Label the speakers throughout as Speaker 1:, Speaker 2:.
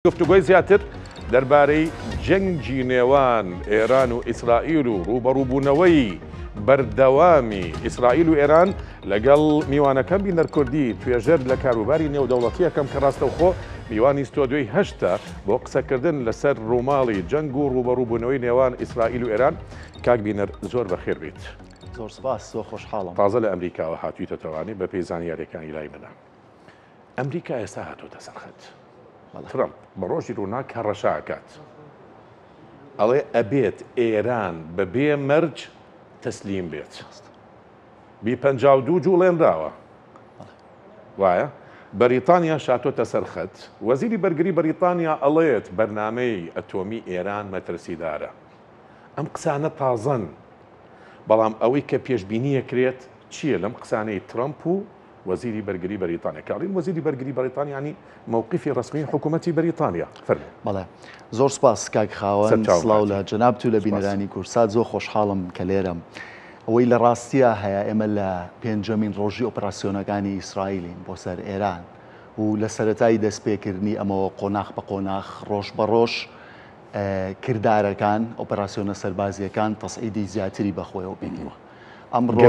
Speaker 1: گفتوگۆی زیاتر دەربارەی جەنگی نێوان ئێران و ئیسرائیل و ڕووبەڕووبوونەوەی بەردەوامی ئیسرائیل و ئێران لەگەڵ میوانەکەم بینەر کوردی توێژەر لە کاروباری نێودەوڵەتیەکەم کە ڕاستەوخۆ میوانی ستۆدیۆی هەشتە بۆ قسەکردن لەسەر ڕووماڵی جەنگ و ڕووبەڕووبوونەوەی نێوان ئیسرائیل و ئێران. کاک بینەر زۆر بەخێر بیت.
Speaker 2: زۆر سپاس، زۆر خۆشحاڵم.
Speaker 1: تازە لە ئەمریکاوە هاتوویتەتەوانی بەپێی زانیاریەکانی لای منە. ئەمریکا ئێستا هاتۆتە سەر خەت. ترەمپ بە ڕۆژی ڕووناک هەڕەشە ئەکات ئەڵێ ئەبێت ئێران بە بێ مەرج تەسلیم بێت. بی 52 جوڵێنراوە وایە؟ بەریتانیا شاتۆتە سەر خەت. وەزیری بەرگری بەریتانیا ئەڵێت بەرنامەی ئەتۆمی ئێران مەترسیدارە. ئەم قسانە تازەن، بەڵام ئەوەی کە پێشبینی ئەکرێت چییە لەم قسانەی ترەمپ و وەزیری بەرگری بەریتانیا؟ کە ئەڵێین وەزیری بەرگری بەریتانیا یانی مەوقیفی ڕەسمی حکوومەتی بەریتانیا. فەرموو.
Speaker 2: بەڵێ زۆر سپاس کاک خاوەن،
Speaker 1: سەرچاوم
Speaker 2: سڵاو
Speaker 1: کاتی.
Speaker 2: لە جەنابت و لە
Speaker 1: سپاس.
Speaker 2: بینەرانی کوردسات، زۆر خۆشحاڵم کە لێرەم. ئەوەی لە ڕاستیا هەیە ئێمە لە پێنجەمین ڕۆژی ئۆپراسیۆنەکانی ئیسرائیلین بۆ سەر ئێران و لە سەرەتای دەستپێکردنی ئەمەوە قۆناخ بە قۆناخ ڕۆژ بە ڕۆژ کردارەکان، ئۆپەراسیۆنە سەربازییەکان تەسعیدی زیاتری بەخۆیەوە بینیوە. ئەمڕۆ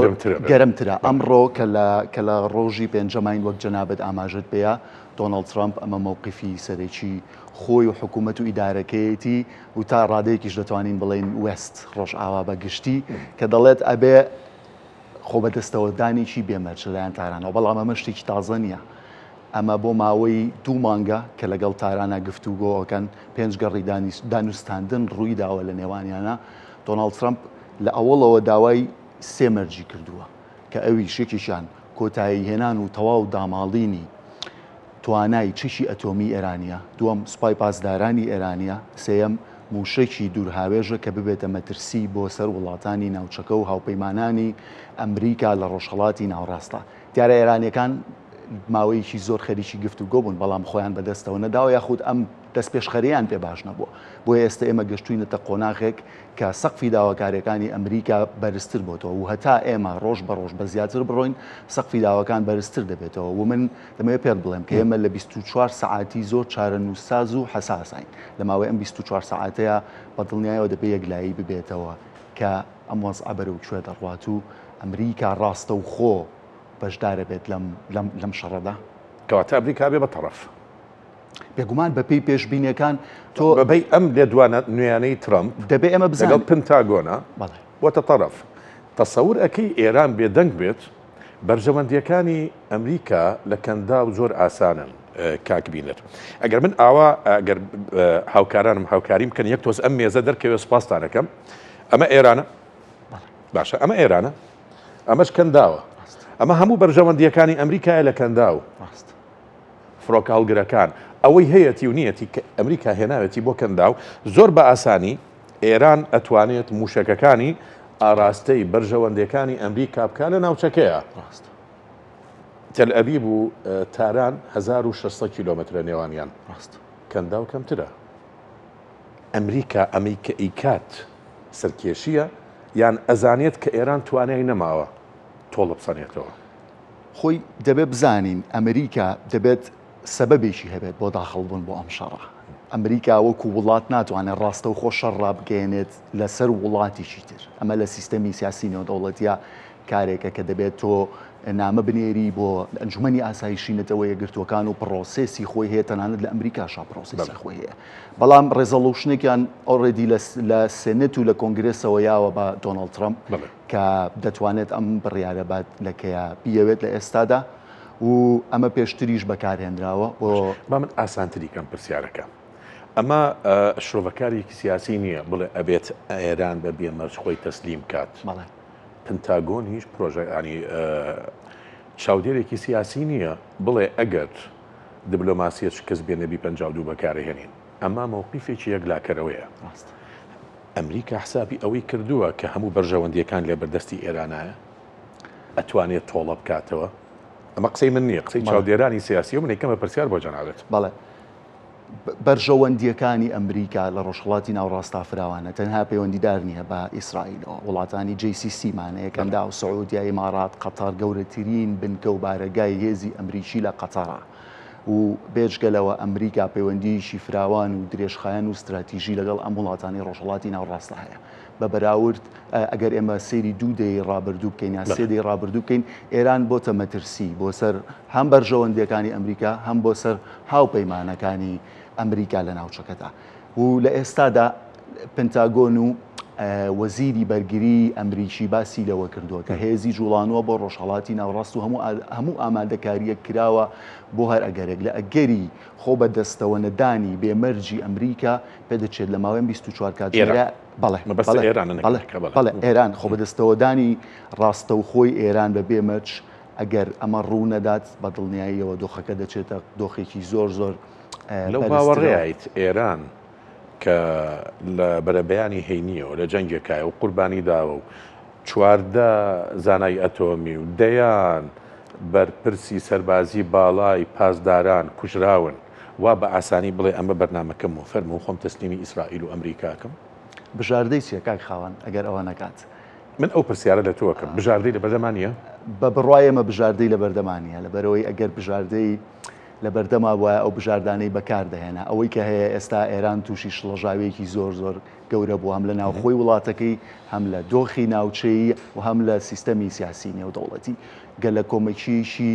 Speaker 2: گەرمترە. ئەمڕۆ کە لە کە لە ڕۆژی پێنجەماین وەک جەنابت ئاماژەت پێیا، دۆناڵد ترەمپ ئەمە مەوقیفی سەرەکی خۆی و حکوومەت و ئیدارەکەیەتی و تا ڕادەیەکیش دەتوانین بڵێین وێست، ڕۆژئاوا بە گشتی، کە دەڵێت ئەبێ خۆبەدەستەوەدانێکی بێ مەرج لەلایەن تارانەوە، بەڵام ئەمە شتێکی تازە نییە. ئەمە بۆ ماوەی دوو مانگە کە لەگەڵ تارانا گفتوگۆ ئەکەن، پێنج گەڕی دانوستاندن ڕووی داوە لە نێوانیانا. دۆناڵد ترەمپ لە ئەوەڵەوە داوای سێ مەرجی کردووە کە ئەویش یەکێکیان کۆتاییهێنان و تەواو داماڵینی توانای چەکی ئەتۆمی ئێرانییە، دووەم سوپای پاسدارانی ئێرانییە، سێیەم مووشەکی دوورهاوێژە کە ببێتە مەترسی بۆ سەر وڵاتانی ناوچەکە و هاوپەیمانانی ئەمریکا لە ڕۆژهەڵاتی ناوەڕاستدا. دیارە ئێرانییەکان ماوەیەکی زۆر خەریکی گفتوگۆ بوون، بەڵام خۆیان بەدەستەوە نەداوە یاخود ئەم دەستپێشخەرییان پێ باش نەبووە. بۆیە ئێستە ئێمە گەشتووینەتە قۆناغێک کە سەقفی داواکارییەکانی ئەمریکا بەرزتر بۆتەوە و هەتا ئێمە ڕۆژ بە ڕۆژ بە زیاتر بڕۆین سەقفی داواکان بەرزتر دەبێتەوە و من دەمەوێت پێت بڵێم کە ئێمە لە 24 سەعاتی زۆر چارەنووسساز و حەساسین. لە ماوەی ئەم 24 سەعاتەیە بە دڵنیایەوە دەبێ یەکلایی ببێتەوە کە ئەم وەزعە بەرەو کوێ دەڕوات و ئەمریکا ڕاستەوخۆ بەشدارەبێت لەم لەم لەم شەڕەدا.
Speaker 1: کەواتە ئەمریکا بێ بە تەڕەف.
Speaker 2: بێگومان بەپێی پێشبینیەکان تۆ.
Speaker 1: بەپێی ئەم لێدوانە نوێیانەی ترەمپ
Speaker 2: دەبێ ئێمە بزانین.
Speaker 1: لەگەڵ پنتاگۆنا
Speaker 2: بەڵێ.
Speaker 1: بۆتە تەڕەف. تەسەور ئەکەی ئێران بێدەنگ بێت؟ بەرژەوەندیەکانی ئەمریکا لە کەنداو زۆر ئاسانن کاک بینەر. ئەگەر من ئاوا ئەگەر هاوکارانم هاوکاریم بکەن یەک تۆز ئەم مێزە دەرکەوێ سوپاستان ئەکەم. ئەمە ئێرانە؟ باشە ئەمە ئێرانە؟ ئەمەش کەنداوە. ئەمە هەموو بەرژەوەندیەکانی ئەمریکایە لە کەنداو. فڕۆکە هەڵگرەکان ئەوەی هەیەتی و نیەتی کە ئەمریکا هێناوێتی بۆ کەنداو زۆر بە ئاسانی ئێران ئەتوانێت موشەکەکانی ئاراستەی بەرژەوەندیەکانی ئەمریکا بکا لە ناوچەکەیا.
Speaker 2: ڕاستە.
Speaker 1: تەلئەبیب و تاران 1600 کیلۆمەترە نێوانیان.
Speaker 2: ڕاستە.
Speaker 1: کەنداو کەمترە. ئەمریکا ئەمەی کە ئەیکات سەرکێشیە یان ئەزانێت کە ئێران توانای نەماوە تۆڵە بسەنێتەوە؟
Speaker 2: خۆی دەبێت بزانین ئەمریکا دەبێت سەبەبێکی هەبێت بۆ داخڵ بوون بۆ ئەم شەڕە. ئەمریکا وەکو وڵات ناتوانێت ڕاستەوخۆ شەڕ ڕابگەیەنێت لەسەر وڵاتێکی تر. ئەمە لە سیستەمی سیاسی نێودەوڵەتیە کارێکە کە دەبێت تۆ نامە بنێری بۆ ئەنجومەنی ئاسایشی نەتەوە یەکگرتووەکان و پرۆسێسی خۆی هەیە، تەنانەت لە ئەمریکاشا پرۆسێسی خۆی هەیە. بەڵام ڕێزەڵوشنێکیان already لە سێنێت و لە کۆنگرێسەوە یاوە بە دۆناڵد ترەمپ کە دەتوانێت ئەم بڕیارە بات لە کەیا بیەوێت لە ئێستادا و ئەمە پێشتریش بەکارهێنراوە بۆ.
Speaker 1: با من ئاسانتری کەم پرسیارەکە. ئەمە شرۆڤەکارێکی سیاسی نییە بڵێ ئەبێت ئێران بە بێ مەرج خۆی تەسلیم کات.
Speaker 2: بەڵێ.
Speaker 1: پنتاگۆنیش پرۆژە ینی چاودێرێکی سیاسی نییە بڵێ ئەگەر دبلۆماسیەت شکست بێنێ بی 52 بەکارهێنین. ئەمە مەوقیفێکی یەکلاکەرەوەیە.
Speaker 2: ڕاستە.
Speaker 1: ئەمریکا حسابی ئەوەی کردووە کە هەموو بەرژەوەندییەکان لە بەردەستی ئێرانایە، ئەتوانێت تۆڵە بکاتەوە؟ ئەمە قسەی من نییە، قسەی چاودێرانی سیاسییە و من ئەیکەمە پرسیار بۆ جەنابت.
Speaker 2: بەڵێ. بەرژەوەندییەکانی ئەمریکا لە ڕۆژهەڵاتی ناوەڕاستدا فراوانە، تەنها پەیوەندیدار نییە بە ئیسرائیلەوە. وڵاتانی GCC مان هەیە، کەنداو، سعودیە، ئیمارات، قەتەر، گەورەترین بنکە و بارەگای هێزی ئەمریکی لە قەتەرە. و بێجگە لەوە ئەمریکا پەیوەندییەکی فراوان و درێژخایەن و ستراتیژی لەگەڵ ئەم وڵاتانەی ڕۆژهەڵاتی ناوەڕاستدا هەیە. بە بەراورد ئەگەر ئێمە سەیری دوو دەیەی ڕابردوو بکەین یان سێ دەیەی ڕابردوو بکەین، ئێران بۆتە مەترسی بۆ سەر هەم بەرژەوەندییەکانی ئەمریکا هەم بۆ سەر هاوپەیمانەکانی ئەمریکا لە ناوچەکەدا. و لە ئێستادا پنتاگۆن و وەزیری بەرگری ئەمریکی باسی لەوە کردووە کە هێزی جوڵانووە بۆ ڕۆژهەڵاتی ناوەڕاست و هەموو هەموو ئامادەکارییەک کراوە بۆ هەر ئەگەرێک لە ئەگەری خۆ بەدەستەوە نەدانی بێ مەرجی ئەمریکا پێدەچێت لە ماوەی 24 کاتژمێرە بەڵێ
Speaker 1: مەبەست ئێرانە نەک
Speaker 2: بەڵێ
Speaker 1: ئەمریکا، بەڵێ.
Speaker 2: بەڵێ ئێران خۆ بەدەستەوەدانی ڕاستەوخۆی ئێران بە بێ مەرج ئەگەر ئەمە ڕوو نەدات بە دڵنیاییەوە دۆخەکە دەچێتە دۆخێکی زۆر زۆر
Speaker 1: لەو باوەڕەیایت ئێران کە لە بەرەبەیانی هەینیەوە لە جەنگێکایە و قوربانی داوە و 14 زانای ئەتۆمی و دەیان بەرپرسی سەربازی باڵای پاسداران کوژراون، وا بە ئاسانی بڵێ ئەمە بەرنامەکەم و فەرموو خۆم تەسلیمی ئیسرائیل و ئەمریکاکەم؟
Speaker 2: بژاردەی چیە کاک خاوەن ئەگەر ئەوە نەکات؟
Speaker 1: من ئەو پرسیارە لە تۆ ئەکەم، بژاردەی لەبەردەما نییە؟
Speaker 2: بە بڕوای ئێمە بژاردەی لەبەردەما نییە، لەبەرئەوەی ئەگەر بژاردەی لەبەردەما بوایە ئەو بژاردانەی بەکار دەهێنا. ئەوەی کە هەیە ئێستا ئێران تووشی شڵەژاوییەکی زۆر زۆر گەورە بووە هەم لە ناوخۆی وڵاتەکەی، هەم لە دۆخی ناوچەیی و هەم لە سیستەمی سیاسی نێودەوڵەتی. گەلەکۆمەکییەکی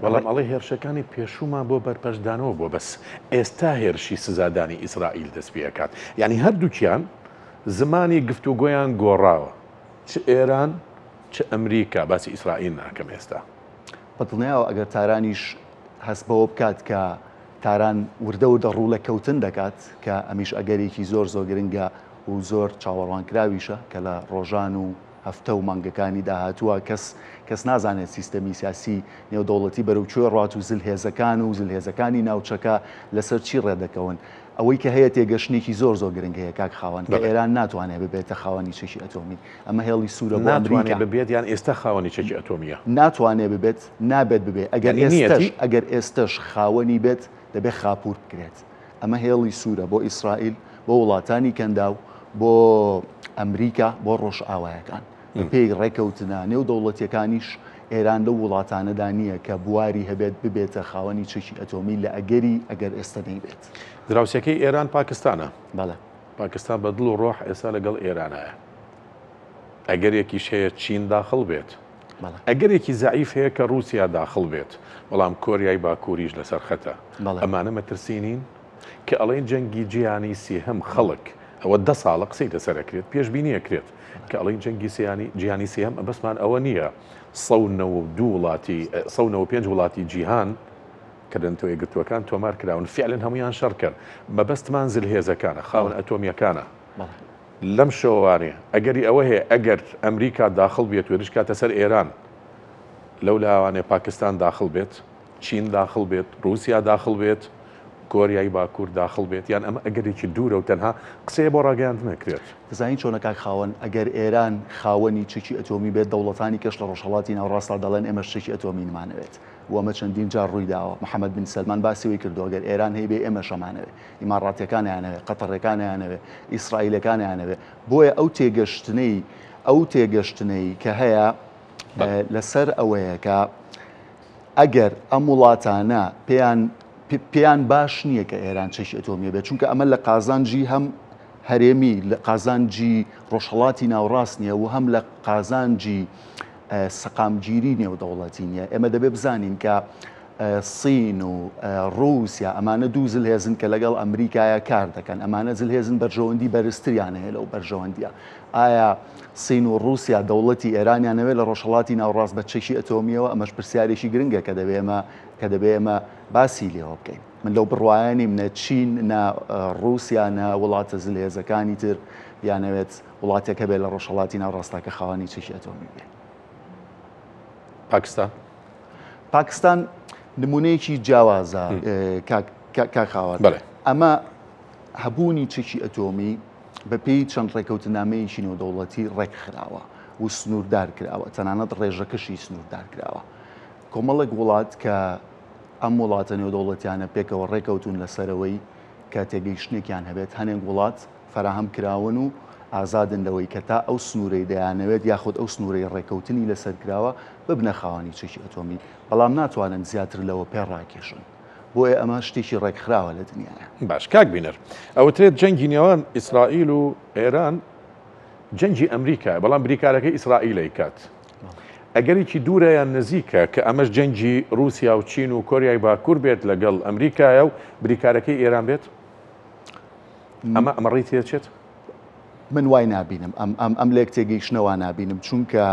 Speaker 1: بەڵام ئەڵێ هێرشەکانی پێشوومان بۆ بەرپەرچدانەوە بووە بەس ئێستا هێرشی سزادانی ئیسرائیل دەست پێ ئەکات. یانی هەردووکیان زمانی گفتوگۆیان گۆڕاوە چ ئێران چ ئەمریکا باسی ئیسرائیل ناکەم ئێستا.
Speaker 2: بەدڵنیایەوە ئەگەر تارانیش هەست بەوە بکات کە تاران وردە وردە ڕوو لە کەوتن دەکات کە ئەمیش ئەگەرێکی زۆر زۆر گرنگە و زۆر چاوەڕوانکراویشە کە لە ڕۆژان و هەفتە و مانگەکانی داهاتووە کەس کەس نازانێت سیستەمی سیاسی نێودەوڵەتی بەرەو کوێ ڕات و زلهێزەکان و زلهێزەکانی ناوچەکە لەسەر چی ڕێدەکەون. ئەوەی کە هەیە تێگەشتنێکی زۆر زۆر گرنگ هەیە کاک خاوەن کە ئێران ناتوانێت ببێتە خاوەنی چەکی ئەتۆمی. ئەمە هێڵی سوورە بۆ
Speaker 1: ئەمریکا. ناتوانێت ببێت یان ئێستا خاوەنی چەکی ئەتۆمییە؟
Speaker 2: ناتوانێت ببێت، نابێت ببێت. ئەگەر ئێستەش ئەگەر ئێستەش خاوەنی بێت دەبێت خاپوور بکرێت. ئەمە هێڵی سوورە بۆ ئیسرائیل، بۆ وڵاتانی کەنداو، بۆ ئەمریکا، بۆ ڕۆژئاوایەکان. بەپێی ڕێکەوتنە نێودەوڵەتیەکانیش ئێران لەو وڵاتانەدا نییە کە بواری هەبێت ببێتە خاوەنی چەکی ئەتۆمی لە ئەگەری ئەگەر ئێستە نەیبێت.
Speaker 1: دراوسێکەی ئێران پاکستانە.
Speaker 2: بەڵێ.
Speaker 1: پاکستان بە دڵ و ڕۆح ئێستا لەگەڵ ئێرانایە. ئەگەرێکیش هەیە چین داخڵ بێت. ئەگەرێکی زەعیف هەیە کە ڕووسیا داخڵ بێت، بەڵام کۆریای باکووریش لەسەر خەتە. ئەمانە مەترسی نین؟ کە ئەڵێن جەنگی جیهانی سێهەم خەڵک ئەوە دە ساڵە قسەی لەسەر ئەکرێت، پێشبینی ئەکرێت کە ئەڵێن جەنگی سیانی جیهانی سێهەم مەبەستمان ئەوە نییە 192 وڵاتی 195 وڵاتی جیهان کە لە نەتەوە یەکگرتووەکان تۆمار کراون فعلەن هەموویان شەڕ کەن مەبەستمان زلهێزەکانە خاوەن ئەتۆمیەکانە لەم شەوانێ ئەگەری ئەوە هەیە ئەگەر ئەمریکا داخڵ بێت و هێرش کاتە سەر ئێران لەو لاوانێ پاکستان داخڵ بێت چین داخڵ بێت، ڕووسیا داخڵ بێت، کۆریای باکوور داخڵ بێت، یان ئەمە ئەگەرێکی دوورە و تەنها قسەیە بۆ ڕاگەیاندن ئەکرێت؟
Speaker 2: دەزانی چۆنە کاک خاوەن، ئەگەر ئێران خاوەنی چەکی ئەتۆمی بێت، دەوڵەتانی کەش لە ڕۆژهەڵاتی ناوەڕاستدا دەڵێن ئێمەش چەکی ئەتۆمینمانەوێت و ئەمە چەندین جار ڕووی داوە. محەمەد بن سەلمان باسی ئەوەی کردووە ئەگەر ئێران هەیبێ ئێمەش ئەمانەوێ، ئیماڕاتیەکان ئەیانەوێ، قەتەڕیەکان ئەیانەوێ، ئیسرائیلەکان ئەیانەوێ. بۆیە ئەو تێگەشتنەی ئەو تێگەشتنەی کە هەیە لەسەر ئەوەیە کە ئەگەر ئەم وڵاتانە پێیان پێیان باش نییە کە ئێران چەکی ئەتۆمی بێت چونکە ئەمە لە قازانجی هەم هەرێمی لە قازانجی ڕۆژهڵاتی ناوڕاست نییە و هەم لە قازانجی سەقامگیری نێودەوڵەتی نییە ئێمە دەبێ بزانین کە سین و رووسیا ئەمانە دوو زلهێزن کە لەگەڵ ئەمریکایە کار دەکەن ئەمانە زلهێزن بەرژەوەندی بەرزتریان هەیە لەو بەرژەوەندیە ئایا سین و ڕووسیا دەوڵەتی ئێرانیان ئەوێ لە ڕۆژهەڵاتی ناوەڕاست بە چەکی ئەتۆمییەوە؟ ئەمەش پرسیارێکی گرنگە کە دەبێ ئێمە کە دەبێ ئێمە باسی لێوە بکەین. من لەو بڕوایە نیم نە چین نە ڕووسیا نە وڵاتە زلهێزەکانی تر بیانەوێت وڵاتێک هەبێت لە ڕۆژهەڵاتی ناوەڕاستدا کە خاوەنی چەکی ئەتۆمی بێ.
Speaker 1: پاکستان؟
Speaker 2: پاکستان نمونەیەکی جیاوازە کاک کاک خاوەر. ئەمە هەبوونی چەکی ئەتۆمی بەپێی چەند ڕێکەوتنامەیەکی نێودەوڵەتی ڕێکخراوە و سنووردار کراوە، تەنانەت ڕێژەکەشی سنووردار کراوە. کۆمەڵێک وڵات کە ئەم وڵاتە نێودەوڵەتیانە پێکەوە ڕێکەوتوون لەسەرەوەی کە تێگەیشتنێکیان هەبێت، هەنێک وڵات فەراهەم کراون و ئازادن لەوەی کە تا ئەو سنوورەی دەیانەوێت یاخود ئەو سنوورەی ڕێکەوتنی لەسەر کراوە ببنە خاوەنی چەکی ئەتۆمی، بەڵام ناتوانن زیاتر لەوە پێ ڕاکێشن. بۆیە ئەمە شتێکی ڕێکخراوە لە دنیایا.
Speaker 1: باش کاک بینەر ئەوترێت جەنگی نێوان ئیسرائیل و ئێران جەنگی ئەمریکایە بەڵام بریکارەکەی ئیسرائیل ئەیکات ئەگەرێکی دوورە یان نزیکە کە ئەمەش جەنگی رووسیا و چین و کۆریای باکوور بێت لەگەڵ ئەمریکایە و بریکارەکەی ئێران بێت ئەمە ئەمە ڕێی تێچێت؟
Speaker 2: من وای نابینم ئەم ئەم ئەم لێک تێگەیشتنە وا نابینم چونکە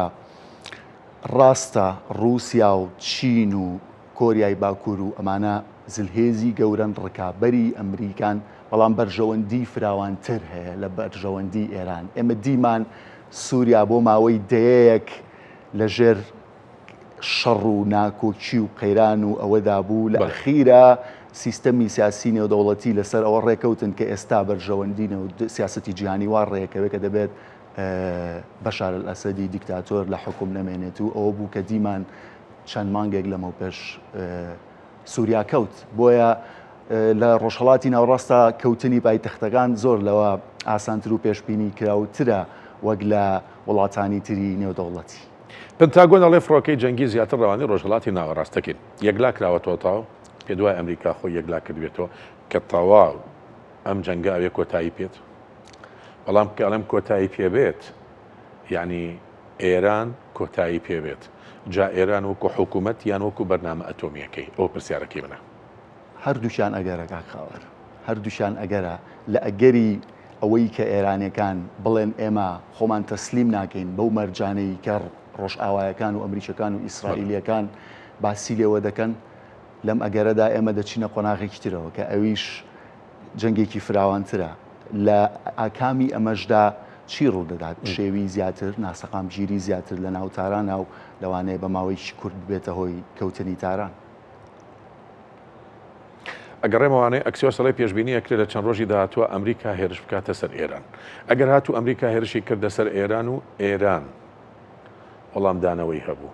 Speaker 2: ڕاستە ڕووسیا و چین و کۆریای باکوور و ئەمانە زلهێزی گەورەن ڕکابەری ئەمریکان بەڵام بەرژەوەندی فراوانتر هەیە لە بەرژەوەندی ئێران ئێمە دیمان سووریا بۆ ماوەی دەیەیەک لەژێر شەڕ و ناکۆکی و قەیران و ئەوەدا بوو لە ئەخیرا سیستەمی سیاسی نێودەوڵەتی لەسەر ئەوە ڕێکەوتن کە ئێستا بەرژەوەندی نێو سیاسەتی جیهانی وا ڕێکەوێت کە دەبێت بەشار ئەسەدی دیکتاتۆر لە حکوم نەمێنێت و ئەوە بوو کە دیمان چەند مانگێک لەمەوپێش سووریا کەوت. بۆیە لە ڕۆژهەڵاتی ناوەڕاستدا کەوتنی پایتەختەکان زۆر لەوە ئاسانتر و پێشبینی کراوترە وەک لە وڵاتانی تری نێودەوڵەتی.
Speaker 1: پنتاگۆن ئەڵێ فڕۆکەی جەنگی زیاتر ڕەوانەی ڕۆژهەڵاتی ناوەڕاست دەکەین. یەکلا کراوەتەوە تەواو؟ پێت وایە ئەمریکا خۆی یەکلا کردبێتەوە کە تەواو ئەم جەنگە ئەوێ کۆتایی پێت؟ بەڵام کە ئەڵێم کۆتایی پێ بێت یانی ئێران کۆتایی پێ بێت جا ئێران وەکو حکوومەت یان وەکو بەرنامە ئەتۆمییەکەی؟ ئەوە پرسیارەکەی منە.
Speaker 2: هەردووکیان ئەگەرە کاک خاوەر، هەردووکیان ئەگەرە. لە ئەگەری ئەوەی کە ئێرانیەکان بڵێن ئێمە خۆمان تەسلیم ناکەین بەو مەرجانەی کە ڕۆژئاوایەکان و ئەمریکیەکان و ئیسرائیلیەکان باسی لێوە دەکەن، لەم ئەگەرەدا ئێمە دەچینە قۆناغێکی ترەوە کە ئەویش جەنگێکی فراوانترە. لە ئاکامی ئەمەشدا چی ڕوودەدات؟ پشێوی زیاتر، ناسەقامگیری زیاتر لە ناو تارانا و لەوانەیە بە ماوەیەکی کورت ببێتە هۆی کەوتنی تاران.
Speaker 1: ئەگەڕێمەوانەی ئەکسیۆس ئەڵێ پێشبینی ئەکرێ لە چەند ڕۆژی داهاتووە ئەمریکا هێرش بکاتە سەر ئێران. ئەگەر هاتوو ئەمریکا هێرشی کردە سەر ئێران و ئێران وەڵامدانەوەی هەبوو.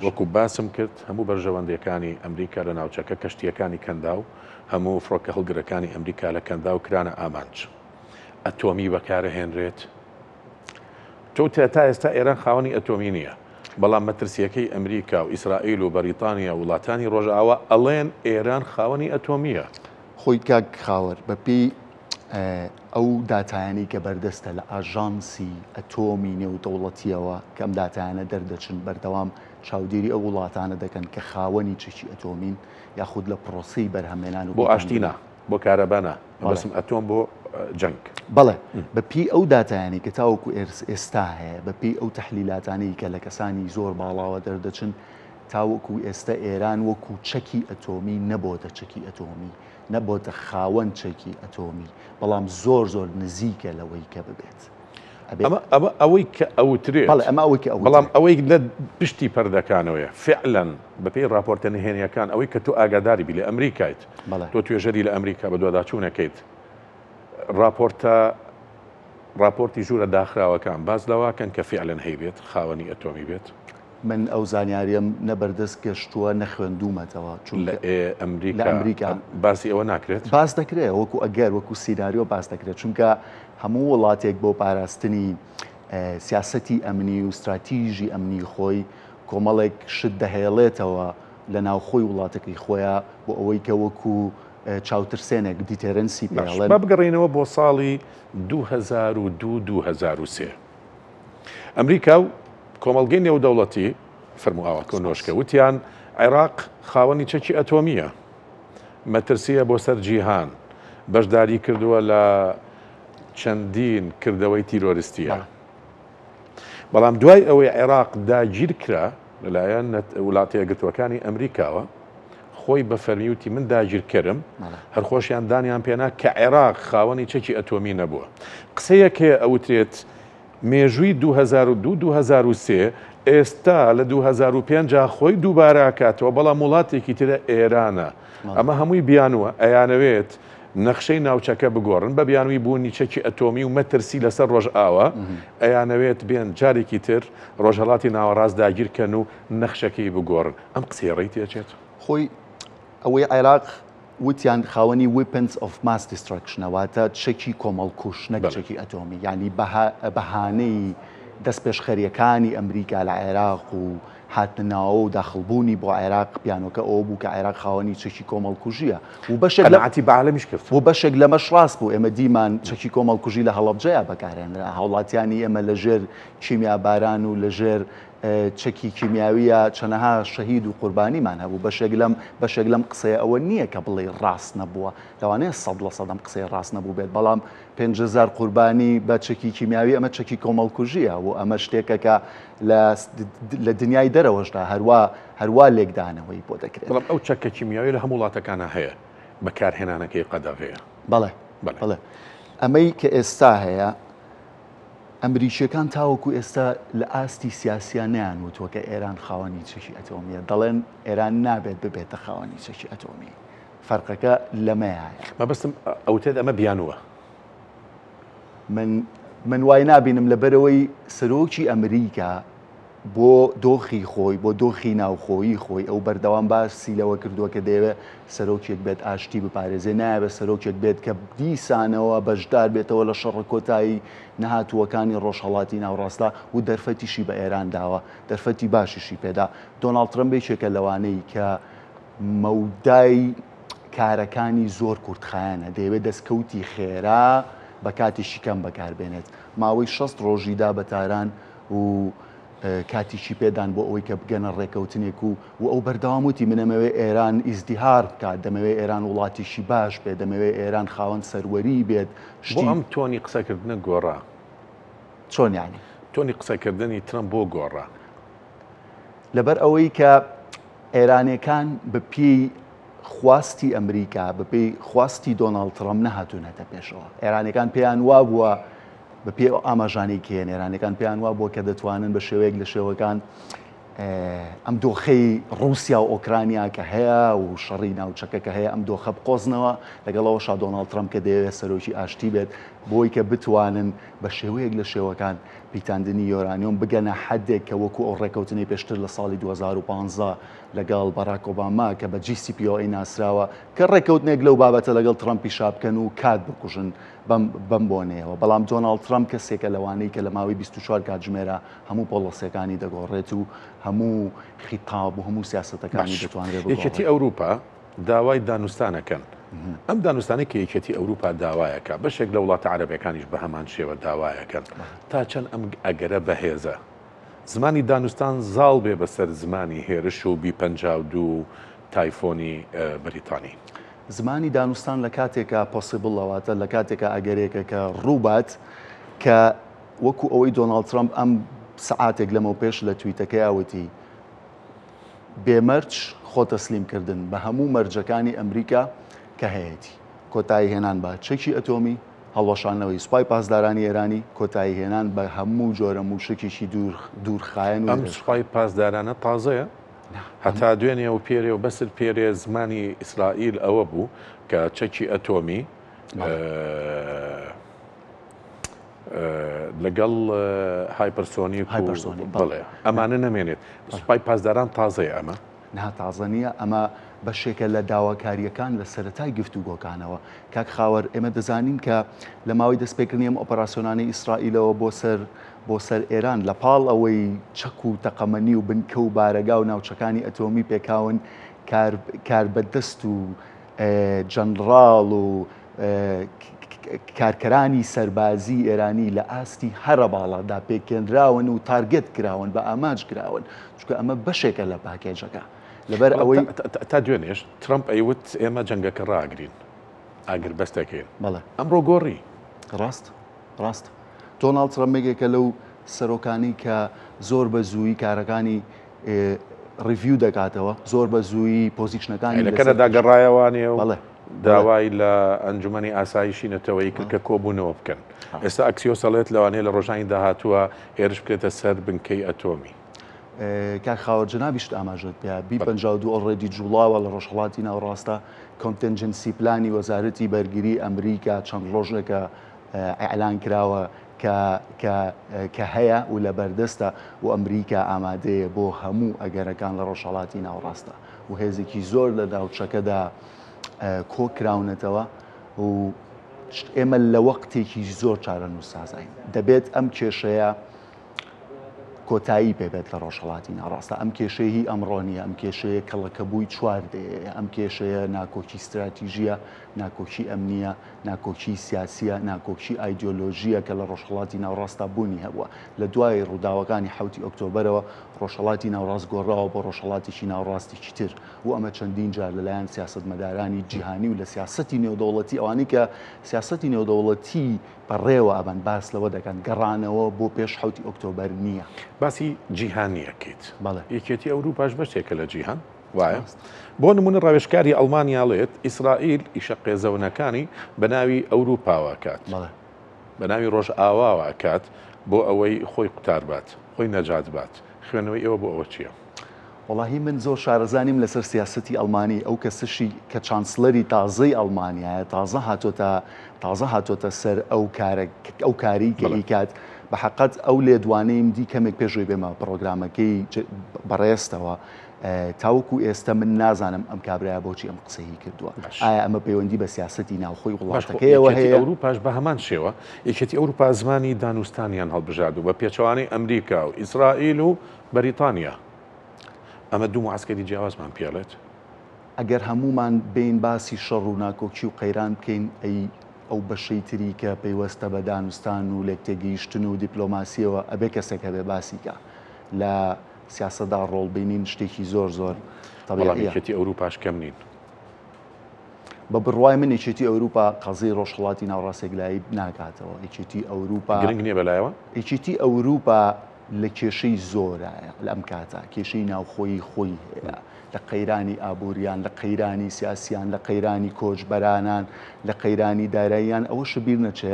Speaker 1: وەکو باسم کرد هەموو بەرژەوەندیەکانی ئەمریکا لە ناوچەکە کەشتیەکانی کەنداو هەموو فڕۆکە هەڵگرەکانی ئەمریکا لە کەنداو کرانە ئامانج ئەتۆمی بەکارەهێنرێت تۆ تا ئێستا ئێران خاوەنی ئەتۆمی نییە بەڵام مەترسیەکەی ئەمریکا و ئیسرائیل و بەریتانیا وڵاتانی ڕۆژئاوا ئەڵێن ئێران خاوەنی ئەتۆمیە.
Speaker 2: خۆی کاک خاوەر بەپێی ئەو داتایانەی کە بەردەستە لە ئاژانسی ئەتۆمی نێودەوڵەتییەوە کە ئەم داتایانە دەردەچن بەردەوام چاودێری ئەو وڵاتانە دەکەن کە خاوەنی چەکی ئەتۆمین یاخود لە پرۆسەی بەرهەمێنان و
Speaker 1: بۆ ئاشتی نا بۆ کارەبا نا مەبەستم ئەتۆم بۆ جەنگ.
Speaker 2: بەڵێ بە پێی ئەو داتایانەی کە تاوەکو ئێستا هەیە بە پێی ئەو تەحلیلاتانەی کە لە کەسانی زۆر باڵاوە دەردەچن تاوەکو ئێستا ئێران وەکو چەکی ئەتۆمی نەبۆتە چەکی ئەتۆمی نەبۆتە خاوەن چەکی ئەتۆمی، بەڵام زۆر زۆر نزیکە لەوەی کە ببێت.
Speaker 1: ئەمە ئەمە ئەوەی کە ئەوترێت.
Speaker 2: بەڵێ ئەمە ئەوەی کە ئەوترێت.
Speaker 1: بەڵام ئەوەی لە پشتی پەردەکانەوەیە فعلەن بەپێی ڕاپۆرتە نهێنییەکان ئەوەی کە تۆ ئاگاداری بی لە ئەمریکایت، تۆ توێژەری لە ئەمریکا بەدواداچوونەکەیت، ڕاپۆرتە ڕاپۆرتی ژوورە داخراوەکان باس لەوەکەن کە فعلەن هەیبێت خاوەنی ئەتۆمی بێت.
Speaker 2: من ئەو زانیاریەم نە بەردەست گەشتووە نە خوێندوومەتەوە
Speaker 1: چونکە لە ئەمریکا باسی ئەوە ناکرێت؟
Speaker 2: باس دەکرێت وەکو ئەگەر وەکو سیناریۆ باس دەکرێت چونکە هەموو وڵاتێک بۆ پاراستنی سیاسەتی ئەمنی و ستراتیژی ئەمنی خۆی کۆمەڵێک شت دەهێڵێتەوە لە ناوخۆی وڵاتەکەی خۆیان بۆ ئەوەی کە وەکو چاوترسێنێک deterrence ی پێڵێن.
Speaker 1: با بگەڕێینەوە بۆ ساڵی 2002 2003 ئەمریکا و کۆمەڵگەی نێودەوڵەتی، فەرموو ئاوا کۆ نۆشکە، وتیان عێراق خاوەنی چەکی ئەتۆمییە، مەترسییە بۆ سەر جیهان، بەشداری کردووە لە چەندین کردەوەی تیرۆریستییە. بەڵام دوای ئەوەی عێراق داگیرکرا لەلایەن وڵاتە یەکگرتووەکانی ئەمریکاوە، خۆی بە فەرمی وتی من داگیرکەرم، هەر خۆشیان دانیان پێنا کە عێراق خاوەنی چەکی ئەتۆمی نەبووە. قسەیەک هەیە ئەوترێت مێژووی 2002 2003 ئێستا لە 2005 خۆی دووبارە ئەکاتەوە، بەڵام وڵاتێکی ترە ئێرانە. ئەمە هەمووی بیانووە، ئەیانەوێت نەخشەی ناوچەکە بگۆڕن بە بیانووی بوونی چەکی ئەتۆمی و مەترسی لەسەر ڕۆژئاوا، ئەیانەوێت بێن جارێکی تر ڕۆژهەڵاتی ناوەڕاست داگیرکەن و نەخشەکەی بگۆڕن. ئەم قسەیە ڕێی تێچێت؟
Speaker 2: خۆی ئەوەی عێراق وتیان خاوەنی Weapons of Mass Destruction ە واتە چەکی کۆمەڵکوژ نەک چەکی ئەتۆمی یانی بەهانەی دەستپێشخەرییەکانی ئەمریکا لە عێراق و هاتنە ناوەوە و داخڵبوونی بۆ عێراق بیانۆکە ئەوە بوو کە عێراق خاوەنی چەکی کۆمەڵکوژییە و بەشێک لە
Speaker 1: قەناعەتی بە عالەمیش کرد.
Speaker 2: و بەشێک لەمەش ڕاست بوو، ئێمە دیمان چەکی کۆمەڵکوژی لە هەڵەبجەیا بەکارهێنرا، هاوڵاتیانی ئێمە لە ژێر کیمیاباران و لە ژێر چەکی کیمیاوییا چەنەها شەهید و قوربانیمان هەبوو، بەشێک لەم بەشێک لەم قسەیە ئەوە نییە کە بڵێی ڕاست نەبووە، لەوانەیە 100% ئەم قسەیە ڕاست نەبووبێت، بەڵام 5000 قوربانی بە چەکی کیمیاوی ئەمە چەکی کۆمەڵکوژییە و ئەمە شتێکە کە لە لە دنیای دەرەوەشدا هەروا هەروا لێکدانەوەی بۆ دەکرێت.
Speaker 1: بەڵام ئەو چەکە کیمیاویە لە هەموو وڵاتەکانا هەیە، بەکارهێنانەکەی قەدەغەیە.
Speaker 2: بەڵێ بەڵێ ئەمەی کە ئێستا هەیە ئەمریکییەکان تاوەکو ئێستا لە ئاستی سیاسییان نەیان وتووە کە ئێران خاوەنی چەکی ئەتۆمییە، دەڵێن ئێران نابێت ببێتە خاوەنی چەکی ئەتۆمی. فەرقەکە لەمەیایە.
Speaker 1: مەبەستم ئەوتێت ئەمە بیانووە.
Speaker 2: من من وای نابینم لەبەرئەوەی سەرۆکی ئەمریکا بۆ دۆخی خۆی، بۆ دۆخی ناوخۆیی خۆی، ئەو بەردەوام باسی لەوە کردووە کە دەیەوێت سەرۆکێک بێت ئاشتی بپارێزێ، نایەوێت سەرۆکێک بێت کە دیسانەوە بەشدار بێتەوە لە شەڕە کۆتایی نەهاتووەکانی ڕۆژهەڵاتی ناوڕاستدا و دەرفەتیشی بە ئێران داوە، دەرفەتی باشیشی پێدا. دۆناڵد ترەمپ یەکێکە لەوانەی کە مەودای کارەکانی زۆر کورتخایەنە، دەیەوێت دەستکەوتی خێرا بە کاتێکی کەم بەکاربێنێت. ماوەی 60 ڕۆژی دا بە تاران و کاتیشی پێدان بۆ ئەوەی کە بگەنە ڕێکەوتنێک و و ئەو بەردەوام وتی من ئەمەوێ ئێران ئیزدیهار بکات، دەمەوێ ئێران وڵاتیشی باش بێت، دەمەوێ ئێران خاوەن سەروەری بێت.
Speaker 1: بۆ ئەم تۆنی قسەکردنە گۆڕا؟
Speaker 2: چۆن یانی؟
Speaker 1: تۆنی قسەکردنی ترەمپ بۆ گۆڕا؟
Speaker 2: لەبەر ئەوەی کە ئێرانێکان بە پێی خواستی ئەمریکا، بە پێی خواستی دۆناڵد ترەمپ نەهاتوونەتە پێشەوە. ئێرانێکان پێیان وابووە بە پێی ئەو ئاماژانەی کە هەن، ئێرانەکان پێیان وابووە کە دەتوانن بە شێوەیەک لە شێوەکان ئەم دۆخەی ڕووسیا و ئۆکرانیا کە هەیە و شەڕی ناوچەکە کە هەیە ئەم دۆخە بقۆزنەوە، لەگەڵ ئەوەشا دۆناڵد ترەمپ کە دەیەوێت سەرۆکی ئاشتی بێت بۆی کە بتوانن بە شێوەیەک لە شێوەکان پیتاندنی یۆرانیۆم بگەنە حەدێک کە وەکو ئەو ڕێکەوتنەی پێشتر لە ساڵی 2015 لەگەڵ باراک ئۆباما کە بە JCPOA ناسراوە کە ڕێکەوتنێک لەو بابەتە لەگەڵ ترەمپیشا بکەن و کات بکوژن بەم بەم بۆنەیەوە، بەڵام دۆناڵد ترەمپ کەسێکە لەوانەی کە لە ماوەی 24 کاتژمێرا هەموو پۆڵەسیەکانی دەگۆڕێت و هەموو خیتاب و هەموو سیاسەتەکانی
Speaker 1: باش
Speaker 2: دەتوانرێت
Speaker 1: یەکێتی
Speaker 2: بگۆڕێت.
Speaker 1: ئەوروپا داوای دانوستان ئەکەن، ئەم دانوستانەی کە یەکێتی ئەوروپا داوایەکا بەشێک لە وڵاتە عەرەبەکانیش بە هەمان شێوە داوایەکەن، تا چەند ئەم ئەگەرە بەهێزە؟ زمانی دانوستان زاڵ بێ بەسەر زمانی هێرش و بی 52 و تایفۆنی بەریتانی.
Speaker 2: زمانی دانوستان لە کاتێکا possible ە واتە لە کاتێکا ئەگەرێکە کە ڕووبات کە وەکو ئەوەی دۆناڵد ترەمپ ئەم سەعاتێک لەمەوپێش لە تویتەکەیا وتی بێ مەرج خۆ تەسلیم کردن بە هەموو مەرجەکانی ئەمریکا کە هەیەتی کۆتایی هێنان بە چەکی ئەتۆمی هەڵوەشاندنەوەی سوپای پاسدارانی ئێرانی کۆتایی هێنان بە هەموو جۆرە مووشەکێکی دوور دوورخایەن و
Speaker 1: ئەم سوپای پاسدارانە تازەیە؟ هەتا دوێنێ و پێرێ و بەسر پێرێ زمانی ئیسرائیل ئەوە بوو کە چەکی ئەتۆمی لەگەڵ هایپەرسۆنیک بەڵێ ئەمانە نەمێنێت سوپای پاسداران تازەیە ئەمە؟
Speaker 2: نا تازە نییە، ئەمە بەشێکە لە داواکارییەکان لە سەرەتای گفتوگۆکانەوە. کاک خاوەر، ئێمە دەزانین کە لە ماوەی دەستپێکردنی ئەم ئۆپەراسیۆنانەی ئیسرائیلەوە بۆ سەر بۆ سەر ئێران، لە پاڵ ئەوەی چەک و تەقەمەنی و بنکە و بارەگا و ناوچەکانی ئەتۆمی پێکاون، کار کاربەدەست و جەنڕاڵ و کارکەرانی سەربازی ئێرانی لە ئاستی هەرە باڵادا پێکهێنراون و target کراون، بە ئامانج کراون، چونکە ئەمە بەشێکە لە پاکێجەکە. لەبەر ئەوەی
Speaker 1: تا دوێنێش ترەمپ ئەیوت ئێمە جەنگەکە ڕاگرین، ئاگربەست دەکەین.
Speaker 2: بەڵێ.
Speaker 1: ئەمڕۆ گۆڕی.
Speaker 2: ڕاست، ڕاست. دۆناڵد ترەمپ یەکێکە لەو سەرۆکانەی کە زۆر بە زوویی کارەکانی review دەکاتەوە، زۆر بە زوویی position ەکانی
Speaker 1: لە کەنەدا گەڕایەوانێ و داوای لە ئەنجومەنی ئاسایشی نەتەوەیی کرد کە کۆبوونەوە بکەن. ئێستا ئەکسیۆس ئەڵێت لەوانەیە لە ڕۆژانی داهاتووە هێرش بکرێتە سەر بنکەی ئەتۆمی.
Speaker 2: کاک خاوەر جەنابیشت ئاماژەت پێ بی 52 already جوڵاوە لە ڕۆژهەڵاتی ناوەڕاستە contingency plan ی وەزارەتی بەرگری ئەمریکا چەند ڕۆژێکە ئیعلان کراوە کە کە کە هەیە و لە بەردەستە و ئەمریکا ئامادەیە بۆ هەموو ئەگەرەکان لە ڕۆژهەڵاتی ناوەڕاستە و هێزێکی زۆر لە ناوچەکەدا کۆ کراونەتەوە و ئێمە لە وەقتێکی زۆر چارەنووسسازین دەبێت ئەم کێشەیە. کۆتایی پێ بێت لە ڕۆژهەڵاتی ناوەڕاستدا. ئەم کێشەیە هی ئەمڕۆ نییە، ئەم کێشەیە کەڵەکەبووی چوار دەیەیە، ئەم کێشەیە ناکۆکی ستراتیژییە، ناکۆکی ئەمنییە، ناکۆکی سیاسییە، ناکۆکی ئایدیۆلۆژییە کە لە ڕۆژهەڵاتی ناوەڕاستدا بوونی هەبووە. لە دوای ڕووداوەکانی حەوتی ئۆکتۆبەرەوە ڕۆژهەڵاتی ناوەڕاست گۆڕاوە بۆ ڕۆژهەڵاتێکی ناوەڕاستێکی تر و ئەمە چەندین جار لەلایەن سیاسەتمەدارانی جیهانی و لە سیاسەتی نێودەوڵەتی ئەوانەی کە سیاسەتی نێودەوڵەتی بەڕێوە ئەبەن باس لەوە دەکەن گەڕانەوە بۆ پێش حەوتی ئۆکتۆبەر نییە.
Speaker 1: باسی جیهانی ئەکەیت.
Speaker 2: بەڵێ.
Speaker 1: یەکێتی ئەوروپاش بەشێکە لە جیهان وایە؟ بۆ نمونە ڕاوێژکاری ئەڵمانیا ئەڵێت ئیسرائیل ئیشە قێزەونەکانی بە ناوی ئەوروپاوە ئەکات.
Speaker 2: بەڵێ.
Speaker 1: بە ناوی ڕۆژئاواوە ئەکات بۆ ئەوەی خۆی قوتار بات، خۆی نەجات بات. خوێندنەوەی ئێوە بۆ ئەوە چییە؟
Speaker 2: وەڵاهی من زۆر شارەزا نیم لەسەر سیاسەتی ئەڵمانی، ئەو کەسەشی کە چانسلەری تازەی ئەڵمانیایە تازە هاتۆتە تازە هاتۆتە سەر ئەو کارە ئەو کاری کە ئەیکات بە حەقەت ئەو لێدوانەیم دی کەمێک پێش ئەوەی بێمە پڕۆگرامەکەی بەڕێزتەوە تاوەکو ئێستا من نازانم ئەم کابرایە بۆچی ئەم قسەی کردووە ئایا ئەمە پەیوەندی بە سیاسەتی ناوخۆی وڵاتەکەیەوە هەیە؟
Speaker 1: ئەوروپاش بە هەمان شێوە یەکێتی ئەوروپا زمانی دانوستانیان هەڵبژارد و بە پێچەوانەی ئەمریکا و ئیسرائیل و بەریتانیا. ئەمە دوو معسکەری جیاوازمان پێڵێت.
Speaker 2: ئەگەر هەموومان بێین باسی شەڕ و ناکۆکی و قەیران بکەین، ئەی ئەو بەشەی تری کە پەیوەستە بە دانوستان و لێکتێگەیشتن و دیپلۆماسییەوە ئەبێ کەسێک هەبێ باسی کا. لە سیاسەتدا ڕۆڵبینین شتێکی زۆر زۆر
Speaker 1: بەڵام
Speaker 2: تەبیعییە.
Speaker 1: یەکێتی ئەوروپاش کەم نین.
Speaker 2: بە بڕوای من یەکێتی ئەوروپا قەزیەی ڕۆژهەڵاتی ناوەڕاست یەکلایی ناکاتەوە. یەکێتی ئەوروپا
Speaker 1: گرنگ نییە بەلایەوە؟
Speaker 2: یەکێتی ئەوروپا لە کێشەی زۆرایە لەم کاتە، کێشەی ناوخۆیی خۆی هەیە، لە قەیرانی ئابووریان، لە قەیرانی سیاسیان، لە قەیرانی کۆچبەرانان، لە قەیرانی داراییان، ئەوەشە بیر نەچێ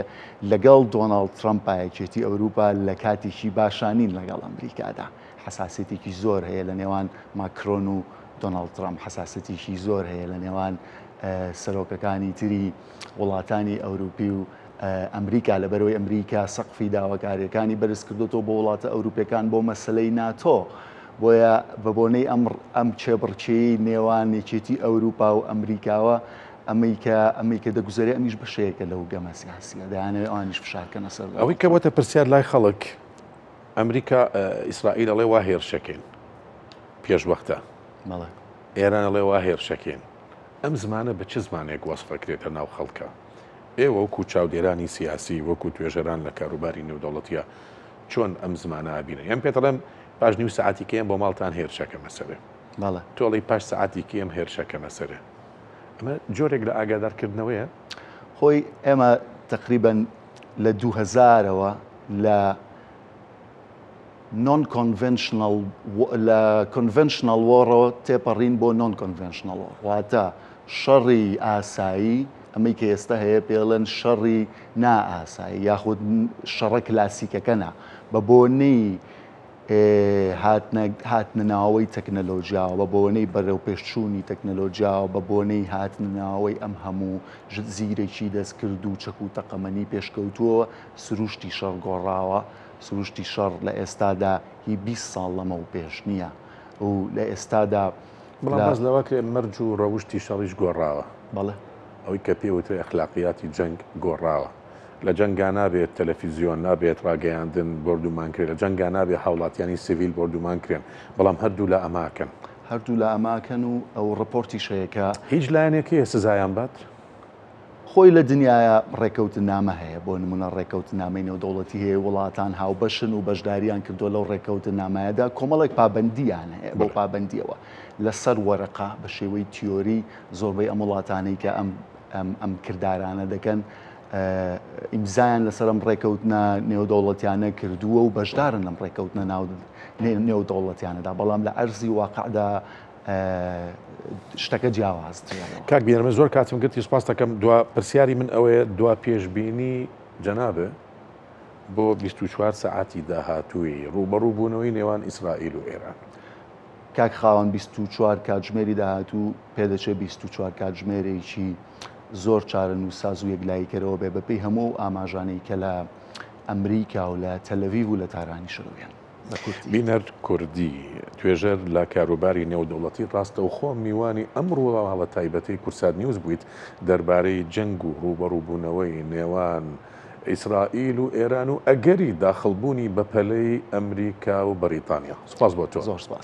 Speaker 2: لەگەڵ دۆناڵد ترەمپا یەکێتی ئەوروپا لە کاتێکی باشا نین لەگەڵ ئەمریکادا، حەساسیەتێکی زۆر هەیە لە نێوان ماکرۆن و دۆناڵد ترەمپ، حەساسیەتێکی زۆر هەیە لە نێوان سەرۆکەکانی تری وڵاتانی ئەوروپی و ئەمریکا، لەبەرئەوەی ئەمریکا سەقفی داواکارییەکانی بەرزکردۆتەوە بۆ وڵاتە ئەوروپیەکان بۆ مەسەلەی ناتۆ، بۆیە بەبۆنەی ئەم ئەم کێبڕکێی نێوان یەکێتی ئەوروپا و ئەمریکاوە ئەمەی کە ئەمەی کە دەگوزەرێ ئەمیش بەشەیەکە لەو گەمە سیاسیە، دەیانەوێت ئەوانیش فشار بکەنە سەر
Speaker 1: ئەوەی کە بۆتە پرسیار لای خەڵک، ئەمریکا ئیسرائیل ئەڵێ وا هێرشەکەین پێشوەختە،
Speaker 2: بەڵێ.
Speaker 1: ئێران ئەڵێ وا هێرشەکەین، ئەم زمانە بە چ زمانێک وەسف ئەکرێتە ناو خەڵکا؟ ئێوە وەکو چاودێرانی سیاسی، وەکو توێژەران لە کاروباری نێودەوڵەتییا چۆن ئەم زمانە ئەبینن؟ یان پێت ئەڵێم پاش نیو سەعاتی کەیەم بۆ ماڵتان هێرش ئەکەمە سەرێ.
Speaker 2: بەڵێ.
Speaker 1: تۆ ئەڵێی پاش سەعاتی کەیەم هێرش ئەکەمە سەرێ. ئەمە جۆرێک لە ئاگادارکردنەوەیە؟
Speaker 2: خۆی ئێمە تەقریبەن لە دووهەزارەوە لە نۆن کۆنڤێنشنەڵ لە کۆنڤێنشنەڵ وۆڕەوە تێپەڕین بۆ نۆن کۆنڤێنشنەڵ وۆڕ واتە شەڕی ئاسایی ئەمەی کە ئێستا هەیە پێڵێن شەڕی نائاسایی یاخود شەڕە کلاسیکەکە نا بە بۆنەی هاتنە ناوەوەی تەکنەلۆژیاوە بە بۆنەی بەرەوپێشچوونی تەکنەلۆژیاوە بە بۆنەی هاتنە ناوەوەی ئەم هەموو زیرەکی دەستکرد و چەک و تەقەمەنی پێشکەوتووەوە سروشتی شەڕ گۆڕاوە سروشتی شەڕ لە ئێستادا هی 20 ساڵ لەمەوپێش نییە و لە ئێستادا
Speaker 1: بەڵام باس لەوە کرێ مەرج و ڕەوشتی شەڕیش گۆڕاوە.
Speaker 2: بەڵێ.
Speaker 1: ئەوەی کە پێی وترێ ئەخلاقیاتی جەنگ گۆڕاوە. لە جەنگا نابێت تەلەفیزیۆن، نابێت ڕاگەیاندن بۆردومان کرێ، لە جەنگا نابێ هاوڵاتیانی سڤیل بۆردومان کرێن، بەڵام هەردوولا ئەمە ئەکەن.
Speaker 2: هەردوولا ئەمە ئەکەن و ئەو ڕپۆرتیش هەیە کە.
Speaker 1: هیچ لایەنێک هەیە سزایان بات؟
Speaker 2: خۆی لە دنیایا ڕێکەوتنامە هەیە، بۆ نمونە ڕێکەوتنامەی نێودەوڵەتی هەیە، وڵاتان هاوبەشن و بەشداریان کردووە لەو ڕێکەوتنامایەدا، کۆمەڵێک پابەندییان هەیە، بەو پابەندییەوە لەسەر وەرەقە بە شێوەی تیۆری زۆربەی ئەم وڵاتانەی کە ئەم ئەم کردارانە دەکەن ئیمزایان لەسەر ئەم ڕێکەوتنە نێودەوڵەتیانە کردووە و بەشدارن لەم ڕێکەوتنە نێودەوڵەتیانەدا، بەڵام لە ئەرزی واقعدا شتەکە جیاوازترە.
Speaker 1: کاک بینەر من زۆر کاتم گرتی سوپاست دەکەم دوا پرسیاری من ئەوەیە دوا پێشبینی جەنابێ بۆ 24 سەعاتی داهاتووی ڕووبەڕوو بوونەوەی نێوان ئیسرائیل و ئێران.
Speaker 2: کاک خاوەن 24 کاتژمێری داهاتوو پێدەچێت 24 کاتژمێرێکی زۆر چارەنووسساز و یەکلاییکەرەوە بێ بەپێی هەموو ئەو ئاماژانەی کە لە ئەمریکا و لە تەلەڤیڤ و لە تارانیشەوە یەن. بە کورتی.
Speaker 1: بینەر کوردی، توێژەر لە کاروباری نێودەوڵەتی ڕاستەوخۆ میوانی ئەم ڕووماڵە تایبەتەی کوردسات نیوز بوویت دەربارەی جەنگ و ڕووبەڕووبوونەوەی نێوان ئیسرائیل و ئێران و ئەگەری داخڵبوونی بەپەلەی ئەمریکا و بەریتانیا. سوپاس بۆ تۆ.
Speaker 2: زۆر سوپاس.